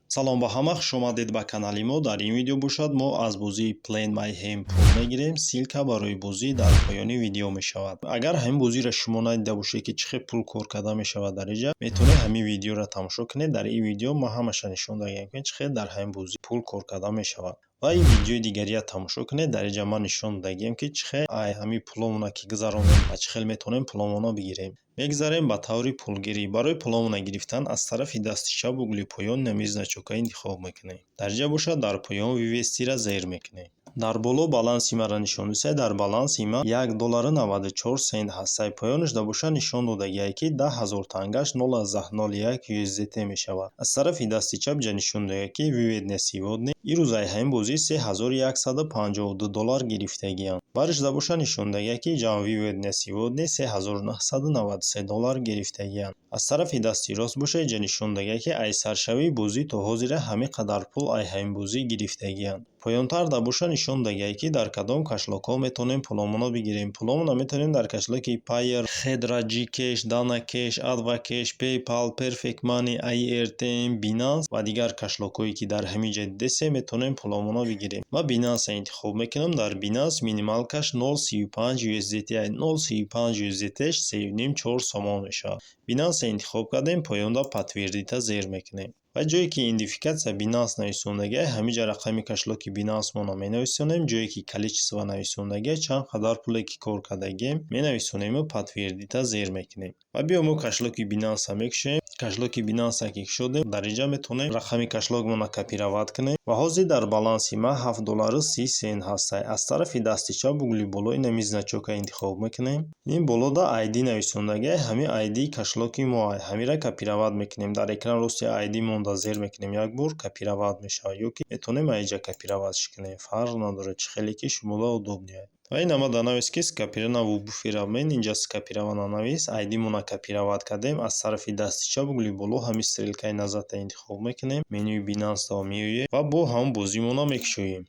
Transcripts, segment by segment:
Салом ба ҳама, хушомадед ба канали мо. Дар ин видео бошад, мо аз бозии Plane Mayhem пул мегирем. Ссылка барои бозӣ дар поёни видео мешавад. Агар ҳамин бозиро шумо надида бошед, ки чӣ хел пул кор карда мешавад дар инҷа, метавонед ҳамин видеоро тамошо кунед. Дар ин видео ман ҳамаша нишон додагиам, ки чӣ хел дар ҳамин бозӣ пул кор карда мешавад. Ва ин видеои дигариро тамошо кунед. Дар инҷа ман нишон додагиам, ки чӣ хел ай ҳамин пуломона ки гузаронем ва чӣ хел метавонем пуломонро бигирем. Мегзарем ба таври пулгирӣ. Барои пуломона гирифтан аз тарафи дасти чап, угли поён ҳамин значокка интихоб мекунем. Дар инҷа бошад, дар поён «Вывести»-ра зер мекунем. Дар боло баланси маро нишон дисай. Дар баланси ман 1 доллару 94 сент ҳаст. Поёнашда бошад, нишон додагиае, ки 10 000 тангаш 0,01 USDT мешавад. Аз тарафи дасти чап ҷа нишон додагиае, ки «Вывод на сегодня» ирӯз ай ҳамин бозӣ 3152 доллар гирифтагиам. Барашда бошад, нишон додагиае, ки ҷамъ «Вывод на сегодня» 3993 доллар гирифтагиам. Аз тарафи дасти рост бошад, инҷа нишон додагиае, ки ай саршавии бозӣ то ҳозира ҳамин қадар пул ай ҳамин бозӣ гирифтагианд. Поёнтарда бошад, нишон додагиае, ки дар кадом кошелёкҳо метавонем пуломонро бигирем. Пуломонро метавонем дар кошелёки Payeer, Hedra, Gcash, Dana Cash, AdvCash, PayPal, Perfect Money, Airtm, Binance ва дигар кошелёкҳое, ки дар ҳамин ҷа дидесем, метавонем пуломонро бигирем. Ман Binance интихоб мекунам. Дар Binance минималкаш 0,35 USDT, 0,35 USDT 3,5-4 сомон мешавад. Binance интихоб кардем, поёнда «Подтвердить»-а зер мекунем. Ва ҷое ки «Идентификация Binance» нависондагиа, ҳамин ҷа рақами кошелёки Binance-моро менависонем. Ҷое ки «Количество» нависондагиа, чанд қадар пуле ки кор кардагием, менависонему «Подтвердить»-а зер мекунем. Ва биё, мо кошелёки Binance-а мекушоем. Кошелёки Binance ки кушодем, дар инҷа метавонем рақами кошелёкмонро копировать кунем. Ва ҳозир дар баланси ман 7 доллару 30 сент ҳаст. Аз тарафи дасти чап, угли боло инами значокка интихоб мекунем. Ин болода ID нависондагиа, ҳамин ID кошелёки мо, ҳаминро копировать мекунем. Дар экран рости ID монда зер мекунем, як бор копировать мешавад, ё ки метавонем инҷа копироватьш кунем, фарқ надорад, чӣ хеле ки шуморо удобнее. Ва ин ама навис, ки «Скопировано в буфер обмен». Инҷа «Скопировано» навис, ID-мона копировать кардем. Аз тарафи дасти чап, угли боло ҳамин стрелкаи назадта интихоб мекунем, менюи Binance-ро меоем ва бо ҳамон бозимона мекушоем.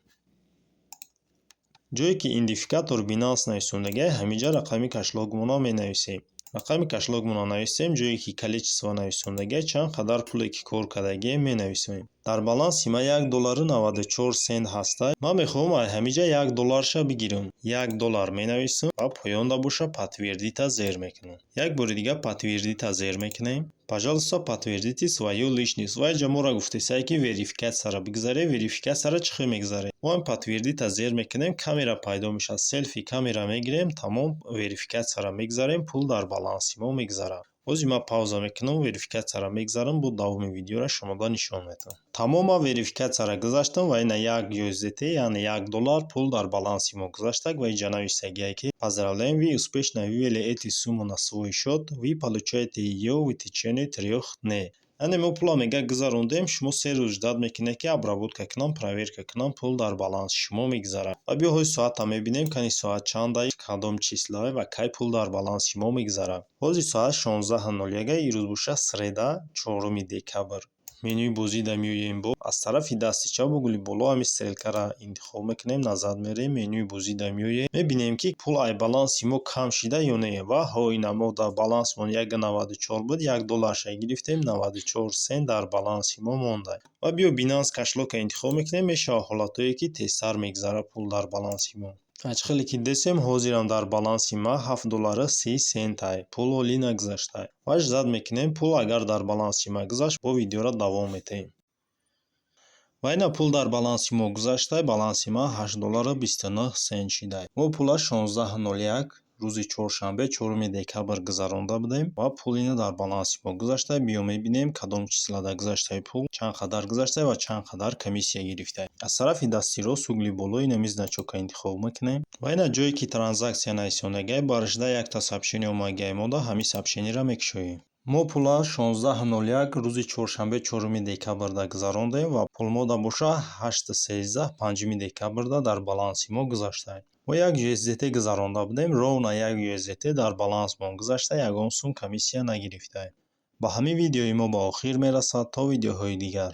Ҷое ки «Идентификатор Binance» нависондагиа, ҳаминҷа рақами кошелёкмонро менависем. Рақами кошелёкмонро нависем, ҷое ки «Количество» нависондагиа, чанд қадар пуле ки кор кардагием, менависем. Дар баланси ман 1 доллару 94 сент ҳаста. Ман мехоҳам аз ҳаминҷа 1 долларша бигирам. 1 доллар менависам ва поёнда боша, «Подтвердить»-а зер мекунам. Як бори дигар «Подтвердить»-а зер мекунем. «Пожалуйста, подтвердите свою личность». Ва инҷа моро гуфтесае, ки верификатсияро бигзарем. Верификатсияро чӣ хел мегзарем? Мо ҳам «Подтвердить»-а зер мекунем, камера пайдо мешавад, селфи камера мегирем, тамом, верификатсияро мегзарем, пул дар баланси мо мегзарад. Ҳозир ман пауза мекунам, верификатсияро мегзарам, бо давоми видеоро шумода нишон медиҳам. Тамом, ман верификатсияро гузаштам ва ина як USDT, яъне 1 доллар пул дар баланси мо гузаштак. Ва инҷа нависагие, ки «Поздравляем, вы успешно вывели эту сумму на свой счет, вы получаете её в течение 3 дней». Яъне мо пулро, мега, гузарондем, шумо 3 рӯз ждать мекунед, ки обработка кунам, проверка кунам, пул дар баланси шумо мегузарад. Ва биё, ҳозир соатро мебинем, кани соат чанда, кадом числое ва кай пул дар баланси мо мегузарад. Ҳозир соат 16:01, ирӯз бошад среда, 4 декабр. Менюи бозида меоем, бо аз тарафи дасти чап, угли боло ҳамин стрелкаро интихоб мекунем, назад мерем, менюи бозида меоем, мебинем, ки пул ай баланси мо кам шида ё не. Ва ҳо, ина мо дар балансмон 1,94 буд, 1 долларша гирифтем, 94 сент дар баланси мо монда. Ва биё, Binance кошелёкро интихоб мекунем, мешавад ҳолатҳое, ки тезтар мегузарад пул дар баланси мо. Чӣ хеле ки дидесем, ҳозирам дар баланси ман 7 доллару 30 сентай, пул ҳолӣ нагузашта. Ва ждать мекунем, пул агар дар баланси ман гузашт, бо видеоро давом медиҳем. Ва ина пул дар баланси мо гузашта, баланси ман 8 доллару 29 сент шуда. Мо пулро 16:01 рӯзи чоршанбе, 4 декабр гузаронда будем ва пул ина дар баланси мо гузашта. Биё, мебинем, кадом числада гузаштаи пул, чанд қадар гузашта ва чанд қадар комиссия гирифта. Аз тарафи дасти рост, угли боло инами значокка интихоб мекунем ва ина ҷое ки «Транзакция» нависондагиа, баршуда якта сообщение омадагиа мода, ҳамин сообщениеро мекушоем. Мо пулро 16:01 рӯзи чоршанбе, 4 декабрда гузарондем ва пул мода боша 8:13 5 декабрда дар баланси мо гузашта. Мо як USDT гузаронда будем, ровно як USDT дар балансмон гузашта, ягон сум комиссия нагирифтаем. Ба ҳамин видеои мо ба охир мерасад. То видеоҳои дигар.